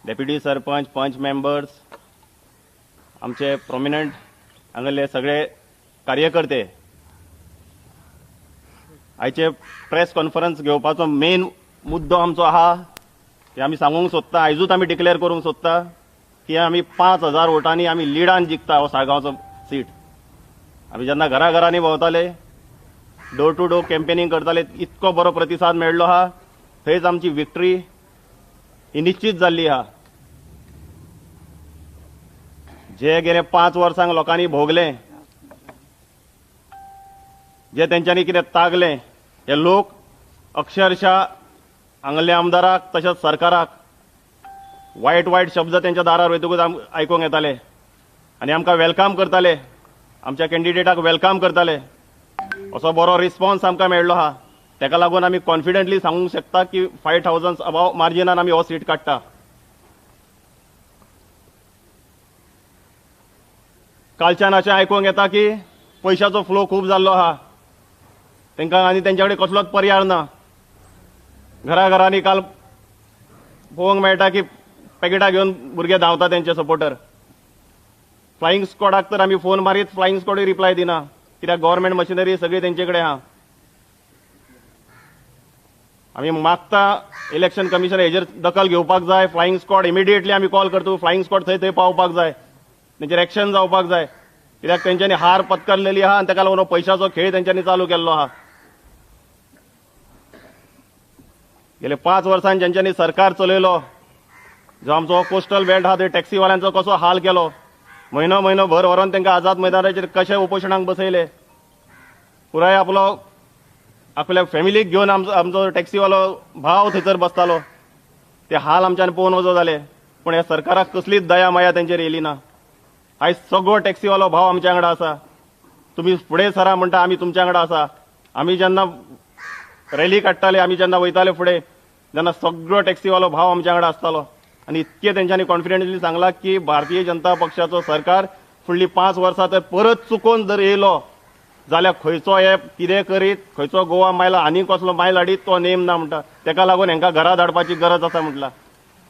Deputy sarpanch, पंच members, आमचे प्रोमिनंट हांगले सगळे कार्यकर्ते, आयचे प्रेस कॉन्फरन्स घेवपाचो मेन मुद्दो आमचो आहा की आमी सांगूंक सोदता, आयजूच आमी डिक्लेअर करूंक सोदता की आमी 5000 वोटांनी आमी लिडान जिखता हो साळगांवचो सीट. आमी जेन्ना घराघरांनी भोंवताले, डोर टू डोर कॅम्पेनिंग करताले, इतको बरो प्रतिसाद मेळ्ळो आहा, थंयच आमची विक्ट्री ही निश्चित जाल्ली आहा. जे गेले 5 वर्सांक लोकांनी भोगले, जे तेंच्यांनी कितें तागलें, हे लोक अक्षरशः हांगल्या आमदाराक तशेंच सरकाराक वायट वायट शब्द तेंच्या दारार वयतकूच आयकूंक येताले आनी आमकां welcome करताले, आमच्या कॅन्डिडेटाक welcome करताले. असो बरो रिस्पॉन्स आमकां मेळ्ळो आहा. तेका लागून आमी कॉन्फिडंटली सांगूंक शकता की 5000 अबाव मार्जिनान आमी हो सीट काडटा. कालच्यान अशें आयकूंक येता की पयशाचो फ्लो खूब जाल्लो आहा तेंकां आनी तेंच्या कडेन कसलोच पर्याय ना. घराघरांनी काल पळोवंक मेळटा की पॅकेटां घेवन भुरगे धांवता तेंचे सपोर्टर. फ्लायिंग स्क्वॉडाक तर आमी फोन मारीत फ्लायिंग स्क्वॉडूय रिप्लाय दिना, कित्याक गव्हर्मेंट मशिनरी सगळी तेंचे कडेन आहा. आमी मागता इलेक्शन कमिशन हेजेर दखल घेवपाक जाय. फ्लायिंग स्क्वॉड इमिडिएटली आमी कॉल करता, फ्लायिंग स्क्वॉड थंय थंय पावपाक जाय, तेंचेर एक्शन जावपाक जाय, कित्याक तेंच्यांनी हार पत्करलेली आहा आनी तेका लागून पयशाचो खेळ तेंच्यांनी चालू केल्लो आहा. गेले 5 वर्सांनी जेंच्यांनी सरकार चलयलो, जो आमचो कोस्टल बेल्ट आहा थंय टॅक्सीवाल्यांचो कसो हाल केलो, म्हयनो म्हयनो भर व्हरोन तांकां आझाद मैदानाचेर कशे उपोशणाक बसयले, पुराय आपलो आपल्या फॅमिलीक घेवन आमचो टॅक्सीवालो भाव थंयसर बसतालो, ते हाल आमच्यान पळोवन वचो जाले. पूण ह्या सरकाराक कसलीच दया माया तेंचेर येयली ना. आयज सगळो टॅक्सीवालो भाव आमच्या वांगडा आसा. तुमी फुडें सरा म्हणटा, आमी तुमच्या वांगडा आसा. आमी जेन्ना रॅली काडटाले, आमी जेन्ना वयताले फुडें, तेन्ना सगळो टॅक्सीवालो भाव आमच्या वांगडा आसतालो आनी इतके तेंच्यांनी कॉन्फिडंटली सांगला की भारतीय जनता पक्षाचो सरकार फुडली 5 वर्सां तर परत चुकोन जर येयलो जाल्यार खंयचो एप कितें करीत, खंयचो गोवा मायला आनी कसलो मायल हाडीत तो नेम ना म्हणटा. तेका लागून हेंकां घरा धाडपाची गरज आसा म्हटला.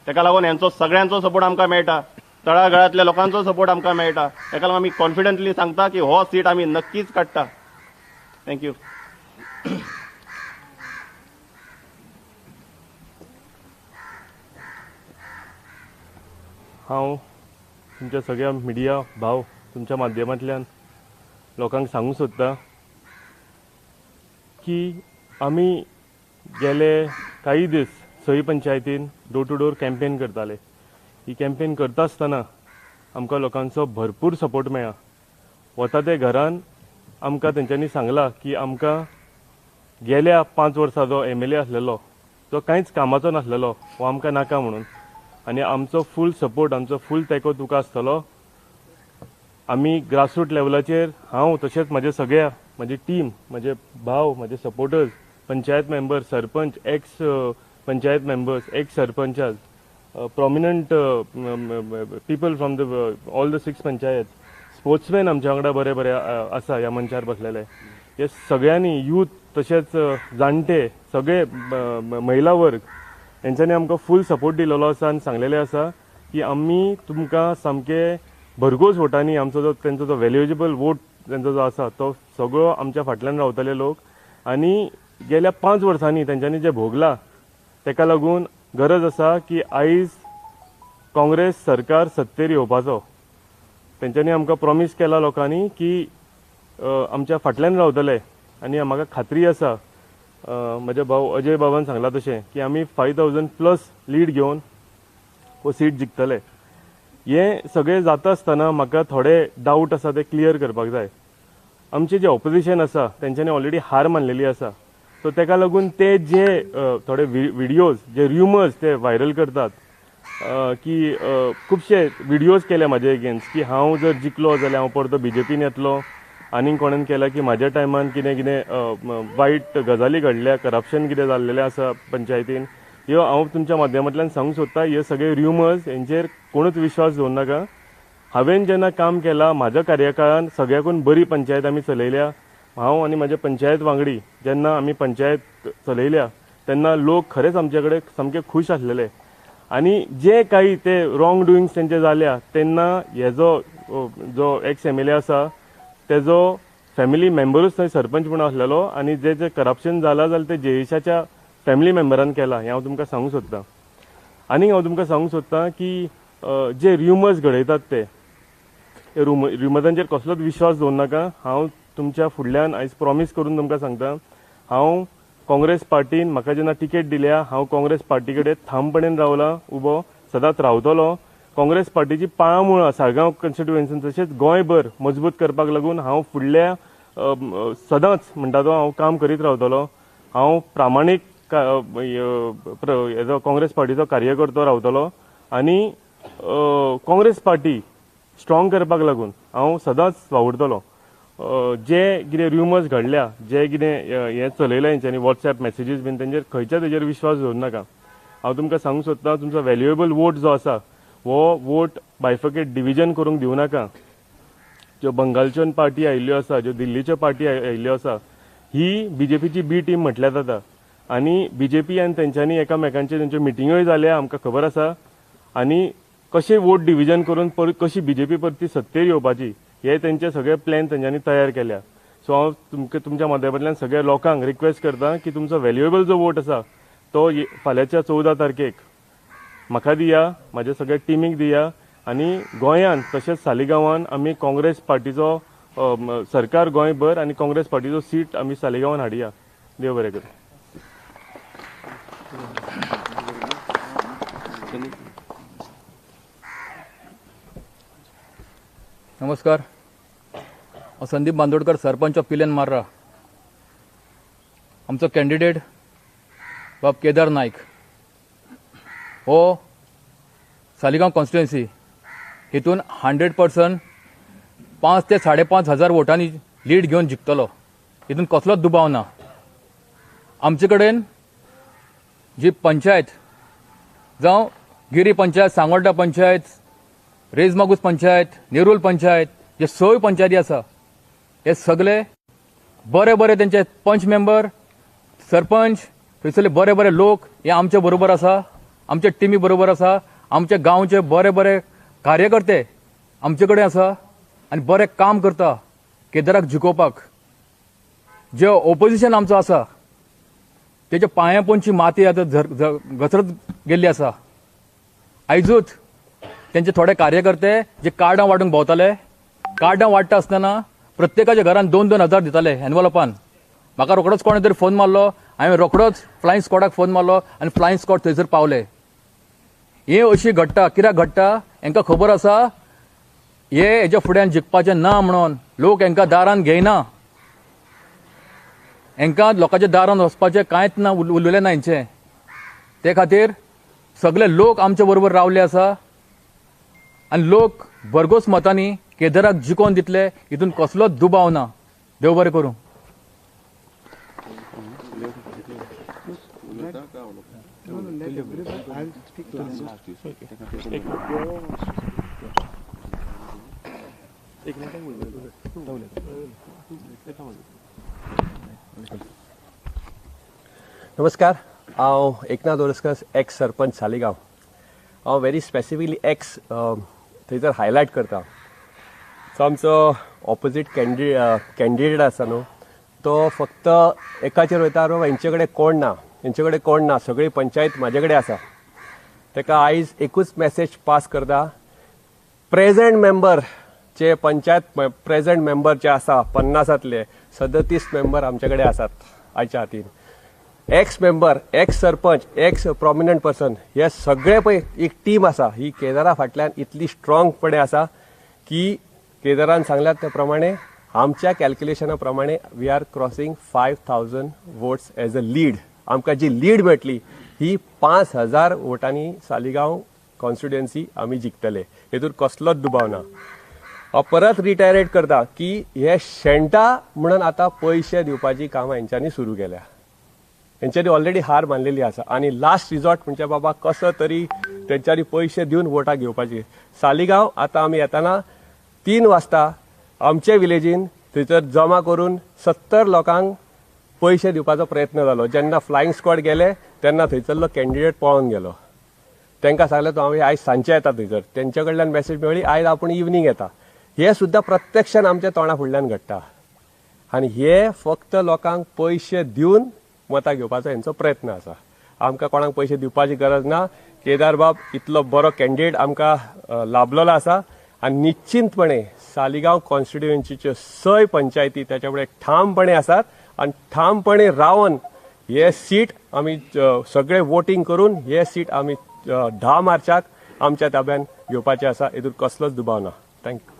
तेका लागून हेंचो सगळ्यांचो सपोर्ट आमकां मेळटा, तळागाळांतल्या लोकांचो सपोर्ट आमकां मेळटा. तेका लागून आमी कॉन्फिडंटली सांगता की हो सीट आमी नक्कीच काडटा. Thank you. हांव तुमच्या सगळ्या मिडिया भाव तुमच्या माध्यमांतल्यान लोकांक सांगूंक सोदता की आमी गेले काही दीस सई पंचायतीन डोर टू डोर कॅम्पेन करताले. ही कॅम्पेन करता आसतना आमकां लोकांचो भरपूर सपोर्ट मेळ्ळा. वता ते घरान आमकां तेंच्यांनी सांगलां की आमकां गेल्या 5 वर्सां जो MLA आसलेलो, जो कांयच कामाचो नासलेलो, हो आमकां नाका म्हणून, आनी आमचो फूल सपोर्ट, आमचो फूल तेंको तुका आसतलो. आमी ग्रासरूट लेवलाचेर हांव तशेंच म्हजे सगळ्या म्हजी टीम, म्हजे भाव, म्हजे supporters, panchayat member, sarpanch, ex panchayat members, ex sarpanchas, prominent people from the all the 6 panchayat, sportsman आमच्या वांगडा बरे बरे आसा ह्या मंचार बसलेले. हे सगळ्यांनी यूथ तशेंच जाणटे सगळे महिला वर्ग हेंच्यांनी आमकां फूल सपोर्ट दिलेलो आसा आनी सांगलेलें आसा की आमी तुमकां सामके भरघोस वोटांनी आमचो जो तेंचो जो व्हॅल्युएबल वोट तेंचो जो आसा तो सगळो आमच्या फाटल्यान रावतले लोक. आनी गेल्या 5 वर्सांनी तेंच्यांनी जें भोगलां तेका लागून गरज आसा की आयज काँग्रेस सरकार सत्तेर येवपाचो. तेंच्यांनी आमकां प्रॉमीस केला लोकांनी की आमच्या फाटल्यान रावतले आनी म्हाका खात्री आसा, म्हज्या भाव अजय बाबान सांगला तशें की आमी 5000 प्लस लीड घेवन हो सीट जिखतले. हें सगळें जाता आसतना म्हाका थोडे डावट आसा ते क्लियर करपाक जाय. आमचें जें ऑपोजिशन आसा तेंच्यांनी ऑलरेडी हार मानलेली आसा, सो तेका लागून ते जे थोडे विडियोज, जे रुमर्स ते व्हायरल करतात की खुबशे विडियोज केले म्हाजे एगेन्स्ट की हांव जर जिखलो जाल्यार हांव परतो BJPन येतलो, आनीक कोणेन केला की म्हाज्या टायमान कितें कितें वायट गजाली घडल्या, करप्शन कितें जाल्लेलें आसा पंचायतीन. ह्यो हांव तुमच्या माध्यमांतल्यान सांगूंक सोदता, हे सगळे रुमर्स हेंचेर कोणूच विश्वास दवरनाका. नाका. हांवें जेन्ना काम केलां म्हाज्या कार्यकाळान सगळ्याकून बरी पंचायत आमी चलयल्या. हांव आनी म्हाजे पंचायत वांगडी जेन्ना आमी पंचायत चलयल्या तेन्ना लोक खरेंच आमचे कडेन सामके खूश आसलेले. आनी जे काही ते रॉंग डुईंग्स तेंचे जाल्या तेन्ना हेजो जो एक्स एमएलए आसा तेजो फॅमिली मेंबरूच थंय सरपंच म्हूण आसलेलो आनी जे जे करप्शन जाला जाल्यार ते जयेशाच्या फॅमिली मेंबरान केला हें हांव तुमकां सांगूंक सोदतां. आनी हांव तुमकां सांगूंक सोदतां की जे रुमर्स घडयतात ते रुमर्सांचेर कसलोच विश्वास दवरनाका. हांव तुमच्या फुडल्यान आयज प्रॉमीस करून तुमकां सांगता, हांव काँग्रेस पार्टीन म्हाका जेन्ना तिकेट दिल्या हांव काँग्रेस पार्टी कडेन ठामपणेन रावला उबो, सदांच रावतलो. काँग्रेस पार्टीची पाळां मुळां साळगांव कॉन्स्टिट्युएन्सीन तशेंच गोंयभर मजबूत करपाक लागून हांव फुडल्या सदांच म्हणटा तो हांव काम करीत रावतलो. हांव प्रामाणीक हेजो काँग्रेस पार्टीचो कार्यकर्तो रावतलो आनी काँग्रेस पार्टी स्ट्रॉंग करपाक लागून हांव सदांच वावुरतलो. जे कितें रुमर्स घडल्या, जे कितें हें चलयलां हेंच्यांनी वॉट्सएप मॅसेजीस बीन, तेंचेर खंयच्या तेजेर विश्वास दवरनाका. हांव तुमकां सांगूंक सोदतां, तुमचो व्हॅल्युएबल वोट जो आसा हो वोट बायफर्केट डिविजन करूंक दिवं नाका. ज्यो बंगालच्यो पार्टी आयिल्ल्यो आसा, ज्यो दिल्लीच्यो पार्टी आयिल्ल्यो आसा, ही बीजेपीची बी टीम म्हटल्यार जाता आनी बीजेपी आनी तेंच्यांनी एकामेकांचे तेंच्यो मिटिंग्योय जाल्या आमकां खबर आसा. आनी कशें वोट डिविजन करून कशी बीजेपी परती सत्तेर येवपाची हे तेंचे सगळे प्लॅन तेंच्यांनी तयार केल्या. सो हांव तुमकां तुमच्या माध्यमांतल्यान सगळ्या लोकांक रिक्वेस्ट करता की तुमचो व्हॅल्युएबल जो वोट आसा तो फाल्यांच्या 14 तारखेक म्हाका दिया, म्हाज्या सगळ्या टिमीक दिया आनी गोंयांत तशेंच सालिगांवान आमी काँग्रेस पार्टीचो सरकार गोंयभर आनी काँग्रेस पार्टीचो सीट आमी सालिगांवान हाडया. देव बरें करूं. नमस्कार, हांव संदीप बांदोडकर, सरपंच ऑफ पिलेन मार्रा. आमचो कॅन्डिडेट बाब केदार नायक हो सालिगांव कॉन्स्टिट्युएन्सी हितून 100% 5 ते 5.5 हजार वोटांनी लीड घेवन जिखतलो, हितून कसलोच दुबाव ना. आमचे कडेन जी पंचायत जावं गिरी पंचायत, सांगोड्डा पंचायत, रेजमागूस पंचायत, नेरूल पंचायत, जे 6 पंचायती आसा हे सगळे बरे बरे तेंचे पंच मेंबर, सरपंच, थंयसरले बरे बरे लोक हे आमचे बरोबर आसा, आमचे टिमी बरोबर आसा, आमच्या गांवचे बरे बरे कार्यकर्ते आमचे कडेन आसा आनी बरें काम करता केदाराक जिखोवपाक. जे ओपोजिशन आमचो आसा तेच्या पांया पोंदची माती आतां घसरत गेल्ली आसा. आयजूच तेंचे थोडे कार्यकर्ते जे कार्डां वांटूंक भोंवताले, कार्डां वांट्टा आसतना प्रत्येकाच्या घरान 2-2 हजार दिताले एनवलपान. म्हाका रोखडोच कोणे तरी फोन मारलो, हांवें रोखडोच फ्लायंग स्कॉडाक फोन मारलो आनी फ्लायंग स्कॉड थंयसर पावले. हें अशी घडटा, कित्याक घडटा हेंकां खबर आसा हे हेच्या फुड्यान जिखपाचें ना म्हणून लोक हेंकां दारान घेयना, हेंकां लोकांच्या दारान वचपाचें कांयच ना, उरलें ना हेंचें. ते खातीर सगळे लोक आमचे बरोबर रावले आसा आनी लोक भरघोस मतांनी केदाराक जिखोवन दितले, हितून कसलोच दुबाव ना. देव बरें करूं. नमस्कार, हांव एकनाथ ओरस्कर, एक्स सरपंच सालिगांव. हांव व्हेरी स्पेसिफिकली एक्स थंयसर हायलायट करता. सो आमचो ऑपोजीट कॅन्डिडेट आसा न्हू, तो फक्त एकाचेर वयता, आरो हेंचे कडेन कोण ना, हेंचे कडेन कोण ना, सगळी पंचायत म्हाजे कडेन आसा. ताका आयज एकूच मॅसेज पास करता, प्रेजेंट मेंबर जे पंचायत प्रेजेंट मेंबर जे आसा 50तले 37 मेंबर आमचे कडेन आसात आयच्या हातीन. Ex member, ex sarpanch, ex prominent person हे सगळे पळय एक टीम आसा. ही केदारा फाटल्यान इतली स्ट्रॉंगपणे आसा की केदारान सांगल्यात त्या प्रमाणे आमच्या कॅल्क्युलेशना प्रमाणे we are crossing 5000 votes as a lead. आमकां जी लीड मेळटली ही 5000 वोटांनी सालिगांव कॉन्स्टिट्युएन्सी आमी जिखतले, हेतूर कसलोच दुबाव ना. हांव परत रिटायरेट करता की हे शेणटा म्हणून आतां पयशे दिवपाची कामां हेंच्यांनी सुरू केल्या. हेंच्यांनी ऑलरेडी हार मानलेली आसा आनी लास्ट रिजॉर्ट म्हणजे बाबा कसो तरी तेंच्यांनी पयशे दिवन वोटां घेवपाची. सालिगांव आतां आमी येताना 3 वाजता आमचे विलेजीन थंयसर जमा करून 70 लोकांक पयशे दिवपाचो प्रयत्न जालो. जेन्ना फ्लायंग स्क्वॉड गेले तेन्ना थंयसरलो कॅन्डिडेट पळोवन गेलो. तांकां सांगलें तो आमी आयज सांजचे येता थंयसर, तेंच्या कडल्यान मॅसेज मेळ्ळी आयज आपूण इवनींग येता. हे सुद्दां प्रत्यक्षान आमच्या तोंडा फुडल्यान घडटा आनी हे फक्त लोकांक पयशे दिवन मतां घेवपाचो हेंचो प्रयत्न आसा. आमकां कोणाक पयशे दिवपाची गरज ना. केदारबाब इतलो बरो कॅन्डिडेट आमकां लाभलेलो आसा आनी निश्चिंतपणे सालिगांव कॉन्स्टिट्युएन्सीच्यो 6 पंचायती त्याच्या फुडें ठामपणे आसात आनी ठामपणे रावन हे सीट आमी सगळे वोटींग करून हे सीट आमी 10 मार्चाक आमच्या ताब्यान घेवपाचे आसा, हितून कसलोच दुबाव ना. Thank you.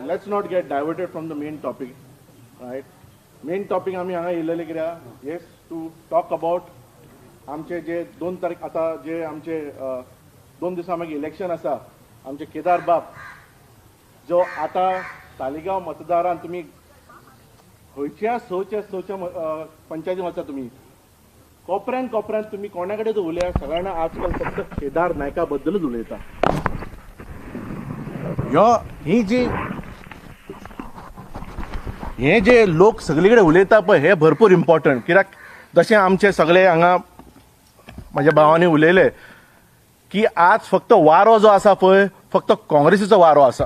Let's not get diverted from the main topic, right? Main topic आमी हांगा येयलेले कित्याक, yes, to talk about आमचे जे 2 तारीख आतां जे आमचे 2 दिसां मागीर इलेक्शन आसा, आमचे केदार बाब जो आतां सालिगांव मतदारान तुमी खंयच्या 6च्या 6 पंचायती वचा, तुमी कोपऱ्यान कोपऱ्यान तुमी कोणा कडेन उलया, सगळ्यांना आजकाल फक्त केदार नायका बद्दलच उलयता. ह्यो ही जी हे जे लोक सगळे कडेन उलयता पळय हे भरपूर इम्पॉर्टंट, कित्याक जशें आमचे सगळे हांगा म्हज्या भावांनी उलयले की आज फक्त वारो जो आसा पळय फक्त काँग्रेसीचो वारो आसा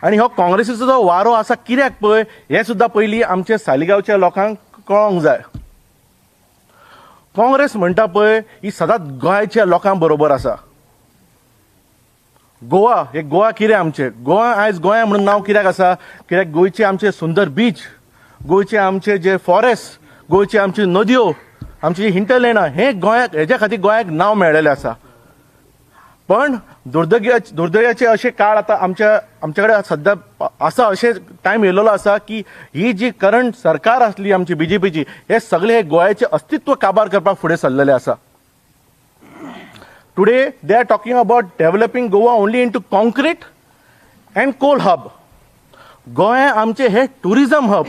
आनी हो काँग्रेसीचो जो वारो आसा कित्याक पळय हें सुद्दां पयलीं आमचे सालिगांवच्या लोकांक कळोंक जाय. काँग्रेस म्हणटा पळय ही सदांच गोंयच्या लोकां बरोबर आसा. गोवा हे गोवा कितें आमचें गोवा आयज गोंया म्हणून नांव कित्याक आसा, कित्याक गोंयचे आमचे सुंदर बीच, गोंयचे आमचे जे फॉरेस्ट, गोंयचे आमच्यो नदयो, आमची हिंटरलँडां, हे गोंयाक हेज्या खातीर गोंयाक नांव मेळ्ळेलें आसा. पण दुर्दैवाचे अशे काळ आतां आमच्या कडेन सद्या आसा, अशे टायम येयलेलो आसा की ही जी करंट सरकार आसली आमची बीजेपीची, हे सगळे हे गोंयाचें अस्तित्व काबार करपाक फुडें सरलेले आसा. Today they are talking about developing Goa only into concrete and coal hub. Goa आमचे हे टुरिझम हब,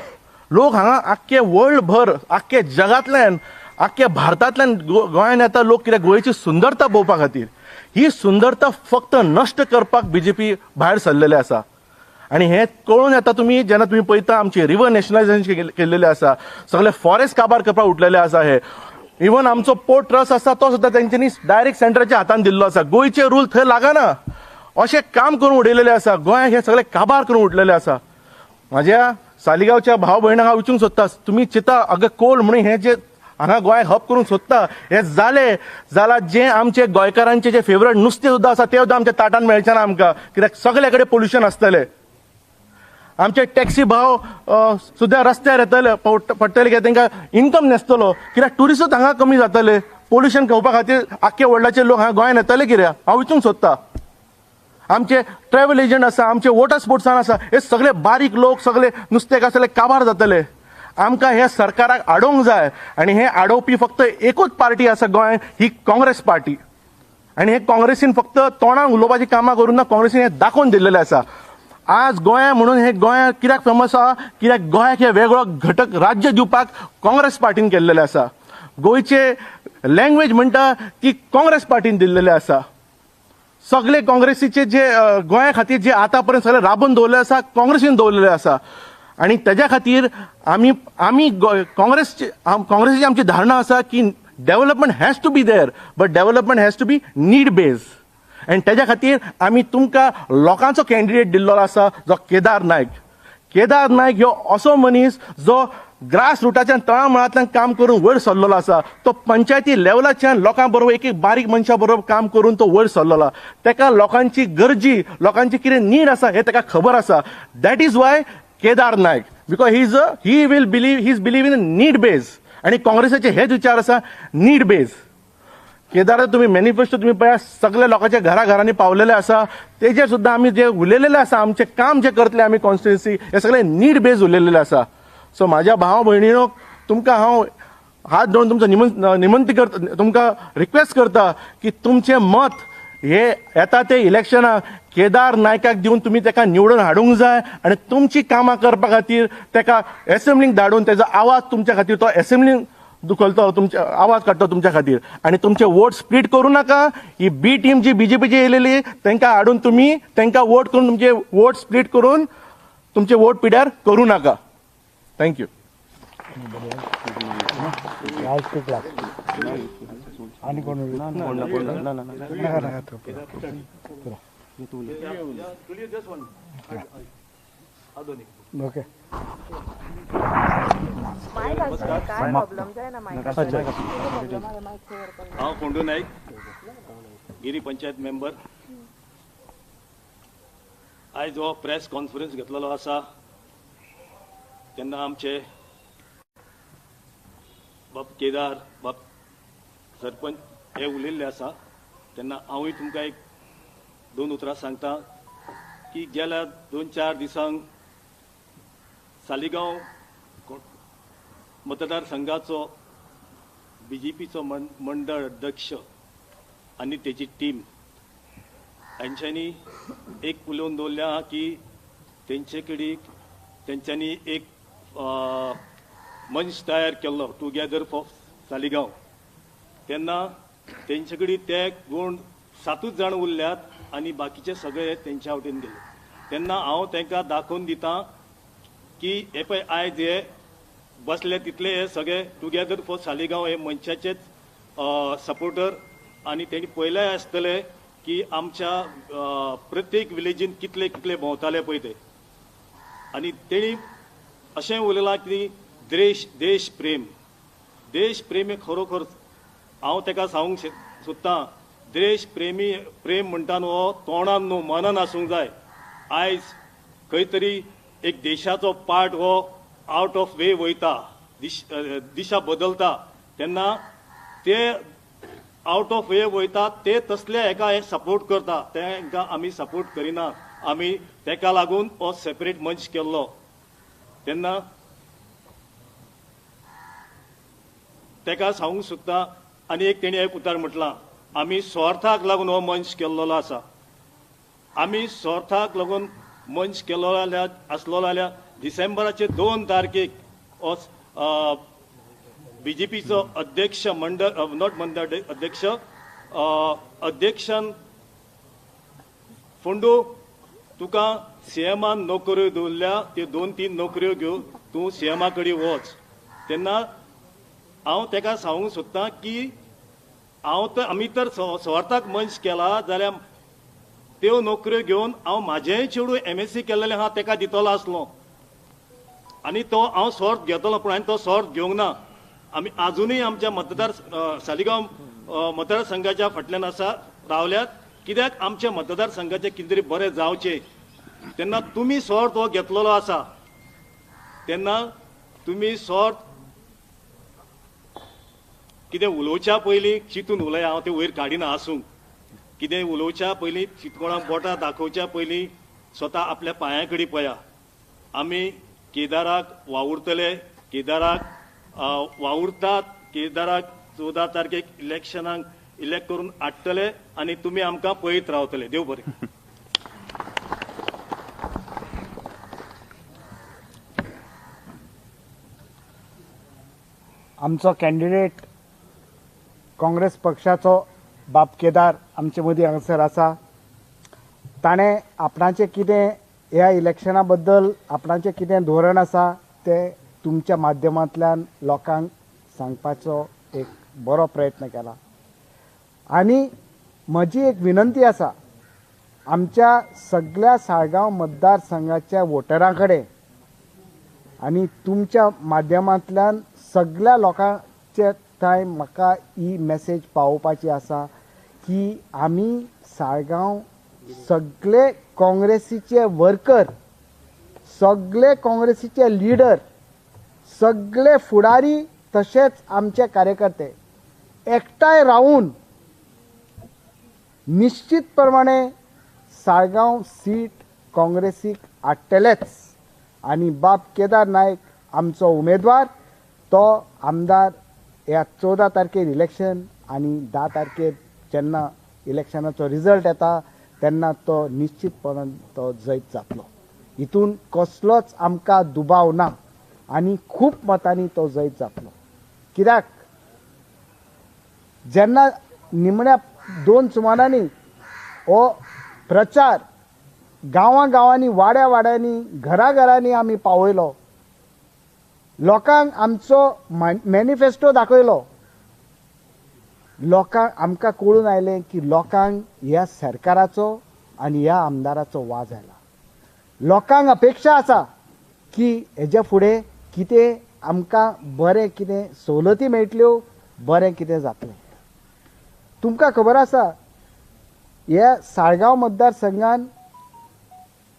लोक हांगा आख्खे वर्ल्ड भर, आख्खे जगांतल्यान, आख्खे भारतांतल्यान गोंयान येता लोक कित्याक गोंयची सुंदरता पळोवपा खातीर. ही सुंदरता फक्त नश्ट करपाक बीजेपी भायर सरलेले आसा आनी हें कळून येता तुमी जेन्ना तुमी पळयता आमचे रिवर नॅशनलायझेशन केल्लेले आसा, सगळे फॉरेस्ट काबार करपाक उठलेले आसा. हे इवन आमचो पोर्ट ट्रस्ट आसा तो सुद्दां तेंच्यांनी डायरेक्ट सेंटराच्या हातान दिल्लो आसा. गोंयचे रूल थंय लागना अशें काम करून उडयलेलें आसा. गोंय हे सगळे काबार करून उठलेलें आसा. म्हाज्या सालिगांवच्या भाव भयणांक हांव विचारूंक सोदता, तुमी चिंता अगं कोल म्हणून हे जे हांगा गोंयाक हब करूंक सोदता हे जालें जाल्यार जें आमचे गोंयकारांचे जे फेवरेट नुस्तें सुद्दां आसा तें सुद्दां आमच्या ताटान मेळचें ना आमकां, कित्याक सगळे कडेन पोल्युशन आसतलें. आमचे टॅक्सी भाव सुद्दां रस्त्यार येतले पडटले, कित्याक तांकां इन्कम नासतलो, कित्याक ट्युरिस्टूच हांगा कमी जातले. पोल्युशन घेवपा खातीर आख्खे वर्ल्डाचे लोक हांगा गोंयान येतले कित्याक हांव विचारूंक सोदता. आमचे ट्रॅव्हल एजंट आसा, आमचे वॉटर स्पोर्ट्सान आसा, हे सगळे बारीक लोक सगळे नुस्तेकार सगळे काबार जातले. आमकां हे सरकाराक आडोवंक जाय आनी हे आडोवपी फक्त एकूच पार्टी आसा गोंयांत, ही काँग्रेस पार्टी. आनी हे काँग्रेसीन फक्त तोंडान उलोवपाची कामां करूं ना, काँग्रेसीन हें दाखोवन दिल्लेलें आसा. आज गोंया म्हणून हे गोंया कित्याक फेमस आसा, कित्याक गोंयाक हे वेगळो घटक राज्य दिवपाक काँग्रेस पार्टीन केल्लेलें आसा. गोंयचे लँग्वेज म्हणटा ती काँग्रेस पार्टीन दिल्लेले आसा. सगळे काँग्रेसीचे जे गोंया खातीर जे आतां पर्यंत सगळे राबोवन दवरलेले आसा काँग्रेसीन दवरलेले आसा. आनी तेज्या खातीर आमी आमी काँग्रेसीची आमची धारणा आसा की development has to be there, but development has to be need base. आनी तेज्या खातीर आमी तुमकां लोकांचो कॅन्डिडेट दिल्लो आसा जो केदार नायक. केदार नायक ह्यो असो मनीस जो ग्रास रुटाच्यान तळामळांतल्यान काम करून वयर सरलेलो आसा. तो पंचायती लेवलाच्यान लोकां बरोबर एक एक बारीक मनशां बरोबर काम करून तो वयर सरलेलो. ताका लोकांची गरजी, लोकांची कितें नीड आसा हें ताका खबर आसा. That is why Kedar Naik, because he will believe, he is believe in need base. आनी काँग्रेसाचे हेच विचार आसा, नीड बेज. केदार तुमी मॅनिफेस्टो तुमी पळया, सगल्या लोकांच्या घरा घरांनी पावलेले आसा. तेजेर सुद्दां आमी जे उलयलेले आसा, आमचें काम जें करतले आमी कॉन्स्टिट्युएन्सी, हे सगळे नीड बेज उलयलेले आसा. सो म्हाज्या भाव भयणीनो, तुमकां हांव हात जोडून तुमचो निमंती करता, तुमकां रिक्वेस्ट करता की तुमचें मत हे येता ते इलेक्शनाक केदार नायकाक दिवन तुमी ताका निवडून हाडूंक जाय आनी तुमची कामां करपा खातीर ताका एसेंब्लीक धाडून तेजो आवाज तुमच्या खातीर तो एसेंब्लीक दुखलतो, तुमचे आवाज काडटलो तुमच्या खातीर. आनी तुमचे वोट स्प्लीट करूं नाका. ही बी टीम जी बीजेपीची येयलेली तांकां हाडून तुमी तांकां वोट करून तुमचे वोट स्प्लीट करून तुमचे वोट पिड्यार करूं नाका. Thank you. आनी कोण ओके. हांव कोंडू नाईक, गिरी पंचायत मेंबर. आयज हो प्रेस कॉन्फरन्स घेतलेलो आसा तेन्ना आमचे बाब केदार बाब सरपंच हे उलयल्ले आसा तेन्ना हांवूय तुमकां एक दोन उतरां सांगता की गेल्या 2-4 दिसांक सालिगांव मतदारसंघाचो बीजेपीचो मंडळ अध्यक्ष आनी तेची टीम हांच्यांनी एक उलोवन दवरलें आहा की तेंचे कडेन तेंच्यांनी एक मंच तयार केल्लो टुगेदर फॉर सालिगांव. तेन्ना तेंचे कडेन ते कोण 7 जाण उरल्यात आनी बाकीचे सगळे तेंच्या वटेन गेले. तेन्ना हांव तांकां दाखोवन दिता की हे पळय आयज हे बसले तितले हे सगळे टुगेदर फॉर सालिगांव हे मंचाचेच सपोर्टर आनी तेणी पयलें आसतले की आमच्या प्रत्येक विलेजीन कितले कितले भोंवताले पळय ते. आनी तेणी अशें उलयलां की देश प्रेम, देश प्रेम खरोखर हांव ताका सांगूंक सोदतां, देश प्रेमी प्रेम म्हणटा न्हू हो तोंडान न्हू मनान आसूंक जाय. आयज खंय तरी एक देशाचो पार्ट हो आवट ऑफ वे वयता, दिशा बदलता, तेन्ना ते आवट ऑफ वे वयता ते तसले हेका हे सपोर्ट करता, तेंकां आमी सपोर्ट करिना. आमी तेका लागून हो सेपरेट मंच केल्लो. तेन्ना तेका सांगूंक सोदता आनी एक तेणी एक उतर म्हटलां, आमी स्वार्थाक लागून हो मंच केल्लो आसा. आमी स्वार्थाक लागून मंच केल्लो आसलो जाल्यार डिसेंबराचे 2 तारखेक हो बीजेपीचो अध्यक्ष मंडळ not मंडळ अध्यक्ष अध्यक्षान फोंडू तुका सीएमान नोकऱ्यो दवरल्या त्यो 2-3 नोकऱ्यो घेवन तूं सीएमा कडेन वच. तेन्ना हांव ताका सांगूंक सोदतां की हांव तर आमी तर स्वार्थाक मंच केला जाल्यार त्यो नोकऱ्यो घेवन हांव म्हाजेंय चेडूं MSc केल्लें आहा ताका दितलो आसलो आनी तो हांव स्वार्थ घेतलो, पूण हांवें तो स्वार्थ घेवंक ना. आमी आजुनूय आमच्या मतदार सालिगांव मतदारसंघाच्या फाटल्यान आसा रावल्यात, कित्याक आमच्या मतदारसंघाचें कितें तरी बरें जावचें. तेन्ना तुमी स्वार्थ हो घेतलेलो आसा, तेन्ना तुमी स्वार्थ कितें उलोवच्या पयलीं चिंतून उलया. हांव तें वयर काडिना आसूं, कितें उलोवच्या पयलीं कोणाक बोटां दाखोवच्या पयलीं स्वता आपल्या पांयां कडेन पळया. आमी केदाराक वावुरतले, केदाराक वावुरतात, केदाराक 14 तारखेक इलेक्शनाक इलेक्ट करून हाडटले आनी तुमी आमकां पळयत रावतले. देव बरें. आमचो कॅन्डिडेट काँग्रेस पक्षाचो बाब केदार आमचे मदीं हांगासर आसा. ताणें आपणाचें कितें ह्या इलेक्शना बद्दल आपणाचें कितें धोरण आसा तें तुमच्या माध्यमांतल्यान लोकांक सांगपाचो एक बरो प्रयत्न केला. आनी म्हजी एक विनंती आसा आमच्या सगळ्या साळगांव मतदारसंघाच्या वोटरां कडेन आनी तुमच्या माध्यमांतल्यान सगळ्या लोकांचे थंय म्हाका ही मेसेज पावोवपाची आसा की आमी साळगांव सगळे काँग्रेसीचे वर्कर, सगळे काँग्रेसीचे लिडर, सगळे फुडारी तशेंच आमचे कार्यकर्ते एकठांय रावून निश्चित प्रमाणे साळगांव सीट काँग्रेसीक हाडटलेच. आनी बाब केदार नायक आमचो उमेदवार, तो आमदार ह्या 14 तारखेर इलेक्शन आनी 10 तारखेर जेन्ना इलेक्शनाचो रिजल्ट येता तेन्ना तो निश्चितपणान तो जैत जातलो, हितून कसलोच आमकां दुबाव ना आनी खूब मतांनी तो जैत जातलो. कित्याक जेन्ना निमण्या 2 सुमारांनी हो प्रचार गांवां गांवांनी, वाड्या वाड्यांनी, घराघरांनी आमी पावयलो, लोकांक आमचो मॅनिफेस्टो दाखयलो. लोकांक आमकां कळून आयलें की लोकांक ह्या सरकाराचो आनी ह्या आमदाराचो वाज आयला. लोकांक अपेक्षा आसा की हेज्या फुडें कितें आमकां बरें कितें सवलती मेळटल्यो, बरें कितें जातलें. तुमकां खबर आसा ह्या साळगांव मतदारसंघान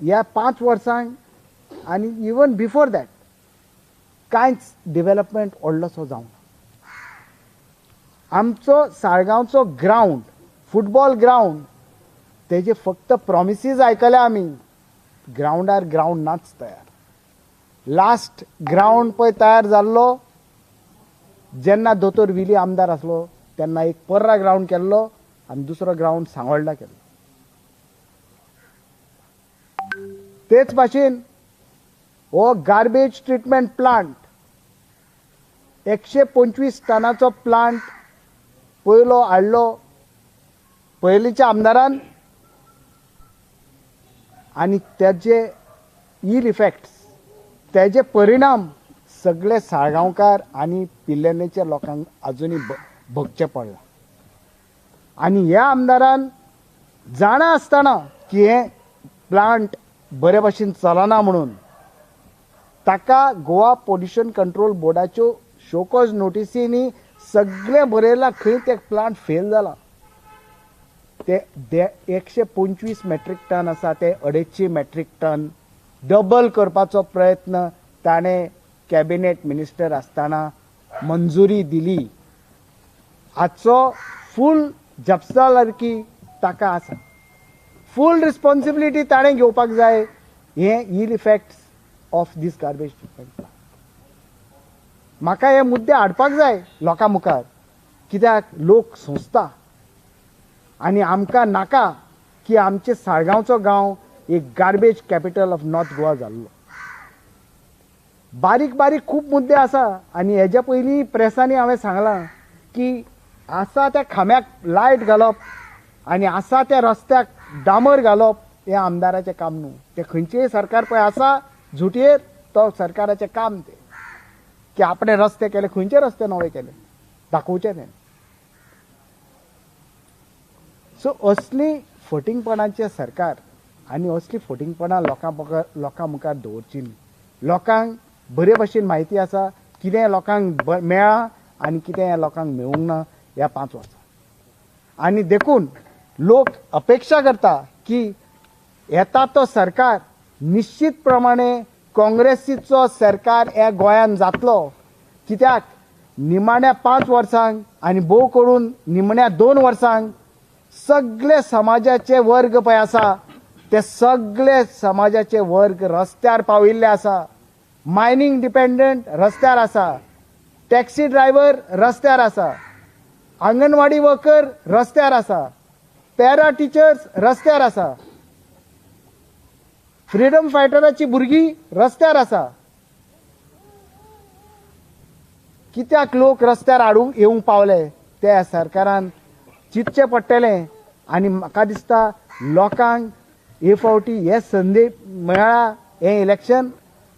ह्या 5 वर्सांक आनी इवन बिफोर that कांयच डेव्हलपमेंट व्हडलोसो जावंक ना. आमचो साळगांवचो ग्रावंड, फुटबॉल ग्रावंड, तेजे फक्त प्रॉमिसीज आयकले आमी. ग्रावंडार ग्रावंड नाच तयार. लास्ट ग्रावंड पळय तयार जाल्लो जेन्ना दोतोर विली आमदार आसलो तेन्ना एक पर्रा ग्रावंड केल्लो आनी दुसरो ग्रावंड सांगोल्डा केल्लो. तेच भाशेन हो गार्बेज ट्रिटमेंट प्लांट 125 टनाचो प्लांट पयलो हाडलो पयलींच्या आमदारान आनी तेजे इल इफेक्ट्स, तेजे परिणाम सगळे साळगांवकार आनी पिल्लेनेच्या लोकांक आजुनूय भोगचें पडलां. आनी ह्या आमदारान जाणा आसतना की हें प्लांट बरे भाशेन चलना म्हणून ताका गोवा पोल्युशन कंट्रोल बोर्डाच्यो शोकॉज नोटिसींनी सगळें बरयलां खंय तें प्लांट फेल जाला. ते 125 मेट्रीक टन आसा ते 250 मेट्रीक टन डबल करपाचो प्रयत्न ताणें कॅबिनेट मिनिस्टर आसतना मंजुरी दिली. हाचो फूल जपसालदारकी ताका आसा, फूल रिस्पॉन्सिबिलिटी ताणें घेवपाक जाय. हे ill effects of this garbage treatment plant म्हाका हे मुद्दे हाडपाक जाय लोकां मुखार, कित्याक लोक सोंसता आनी आमकां नाका की आमचे साळगांवचो गांव एक garbage capital of North Goa जाल्लो. बारीक बारीक खूब मुद्दे आसा आनी हेज्या पयलीं प्रेसांनी हांवें सांगलां की आसा त्या खांब्याक लायट घालप आनी आसा त्या रस्त्याक डांबर घालप हें आमदाराचें काम न्हू. तें खंयचेय सरकार पळय आसा झुटयेर तो सरकाराचें काम तें की आपणे रस्ते केले, खंयचे रस्ते नवे केले दाखोवचे तें. सो असली फटींगपणाचें सरकार आनी असली फटींगपणां लोकां मुखार दवरची न्ही. लोकांक बरे भशेन म्हायती आसा कितें लोकांक मेळ्ळां आनी कितें लोकांक मेळूंक ना ह्या 5 वर्सां. आनी देखून लोक अपेक्षा करता की येता तो सरकार निश्चित प्रमाणे काँग्रेसीचो सरकार ह्या गोंयान जातलो, कित्याक निमाण्या 5 वर्सांक आनी भोव करून निमण्या 2 वर्सांक सगळे समाजाचे वर्ग पळय आसा ते सगळे समाजाचे वर्ग रस्त्यार पाविल्ले आसा. मायनींग डिपेंडंट रस्त्यार आसा, टॅक्सी ड्रायव्हर रस्त्यार आसा, आंगणवाडी वर्कर रस्त्यार आसा, पॅरा टिचर्स रस्त्यार आसा, फ्रिडम फायटराची भुरगीं रस्त्यार आसा. कित्याक लोक रस्त्यार हाडूंक येवंक पावले ते सरकारान चिंतचें पडटलें. आनी म्हाका दिसता लोकांक हे फावटी हे संदी मेळ्ळा हें इलेक्शन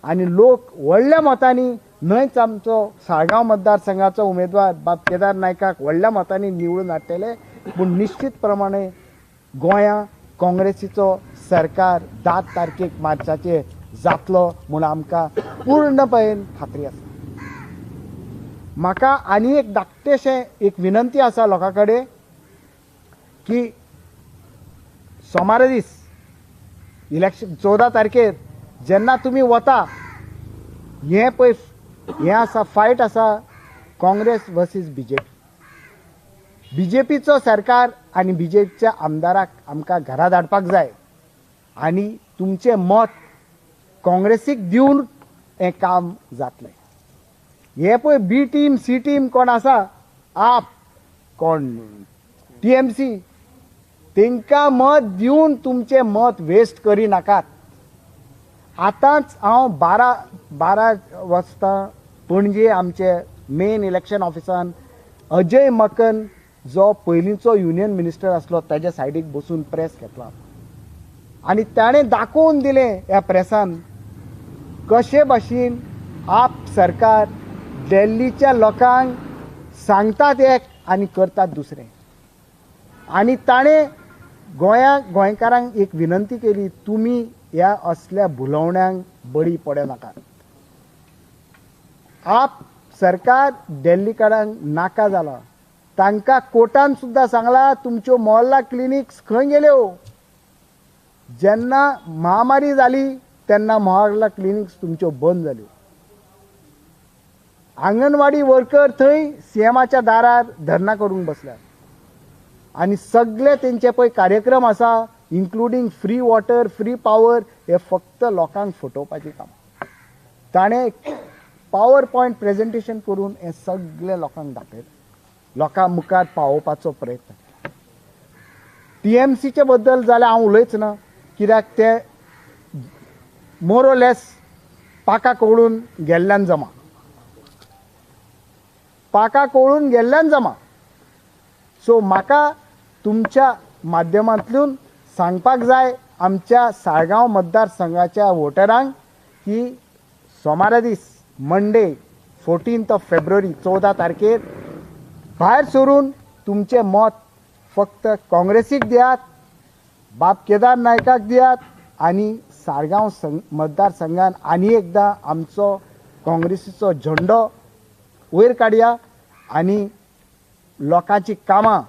आनी लोक व्हडल्या मतांनी न्हयच आमचो साळगांव मतदारसंघाचो उमेदवार बाब केदार नायकाक व्हडल्या मतांनी निवडून हाडटले. पूण निश्चित प्रमाणे गोंया काँग्रेसीचो सरकार 10 तारखेक मार्चाचेर जातलो म्हूण आमकां पूर्णपणे खात्री आसा. म्हाका आनी एक धाकटेशें एक विनंती आसा लोकां कडेन की सोमारा दीस इलेक्शन 14 तारखेर जेन्ना तुमी वता हें पळय हें आसा फायट आसा काँग्रेस वर्सीस बीजेपी. बीजेपीचो सरकार आनी बीजेपीच्या आमदाराक आमकां घरा धाडपाक जाय आनी तुमचें मत काँग्रेसीक दिवन हें काम जातलें. हे पळय बी टीम सी टीम कोण आसा, आप कोण टीएमसी, तांकां मत दिवन तुमचें मत वेस्ट करी नाकात. आतांच हांव 12 वाजता पणजे आमचे मेन इलेक्शन ऑफिसान अजय मकन जो पयलींचो युनियन मिनिस्टर आसलो ताज्या सायडीक बसून प्रेस घेतला आनी ताणें दाखोवन दिलें ह्या प्रेसान कशे भाशेन आप सरकार दिल्लीच्या लोकांक सांगतात एक आनी करतात दुसरें. आनी ताणें गोंयकारांक एक विनंती केली, तुमी ह्या असल्या भुलोवण्यांक बळी पडो नाकात. आप सरकार दिल्लीकारांक नाका जाला. तांकां कोर्टान सुद्दां सांगला तुमच्यो मोहल्ला क्लिनिक्स खंय गेल्यो. जेन्ना महामारी जाली तेन्ना मोहल्ला क्लिनिक्स तुमच्यो बंद जाल्यो. आंगणवाडी वर्कर थंय सीएमाच्या दारार धरणां करूंक बसल्यात आनी सगळे तेंचे पळय कार्यक्रम आसा, including free water, free power, हे फक्त लोकांक फटोवपाचें काम. ताणें पावर पॉयंट प्रेजेंटेशन करून हें सगळें लोकांक दाखयलें, लोकां मुखार पावोवपाचो प्रयत्न केला. टीएमसीचे बद्दल जाल्यार हांव उलयच ना, कित्याक ते मोर ऑर लेस पाका कवळून गेल्ल्यान जमा, पाका कवळून गेल्ल्यान जमा. सो म्हाका तुमच्या माध्यमांतल्यान सांगपाक जाय आमच्या साळगांव मतदारसंघाच्या वोटरांक की सोमारा दीस मंडे 14 फेब्रुवारी 14 तारखेर भायर सरून तुमचें मत फक्त काँग्रेसीक दियात, बाब केदार नायकाक दियात आनी साळगांव मतदारसंघान आनी एकदां आमचो काँग्रेसीचो झेंडो वयर काडया आनी लोकांची कामां,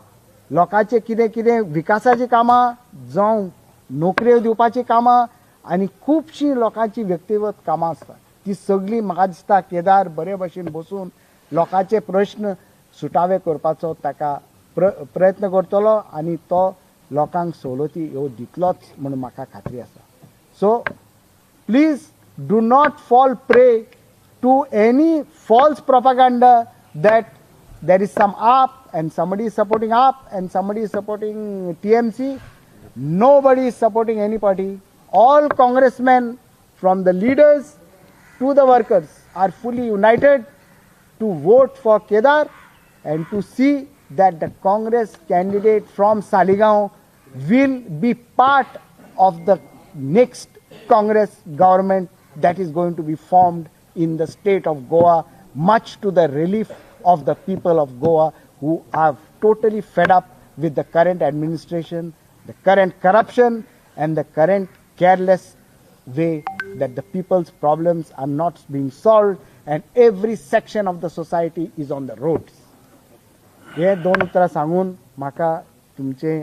लोकांचे कितें कितें विकासाचीं कामां जावं नोकऱ्यो दिवपाचीं कामां आनी खुबशीं लोकांची व्यक्तिगत कामां आसतात ती सगळीं म्हाका दिसता केदार बरे भशेन बसून लोकांचे प्रश्न सुटावे करपाचो ताका प्रयत्न करतलो आनी तो लोकांक सवलती ह्यो दितलोच म्हूण म्हाका खात्री आसा. So please do not fall prey to any false propaganda that there is some AAP and somebody is supporting AAP and somebody is supporting TMC. Nobody is supporting any party. All congressmen from the leaders to the workers are fully united to vote for Kedar and to see that the Congress candidate from Saligao will be part of the next Congress government that is going to be formed in the state of Goa, much to the relief of the people of Goa who are totally fed up with the current administration, the current corruption and the current careless way that the people's problems are not being solved and every section of the society is on the roads. हे दोन उतरां सांगून म्हाका तुमचे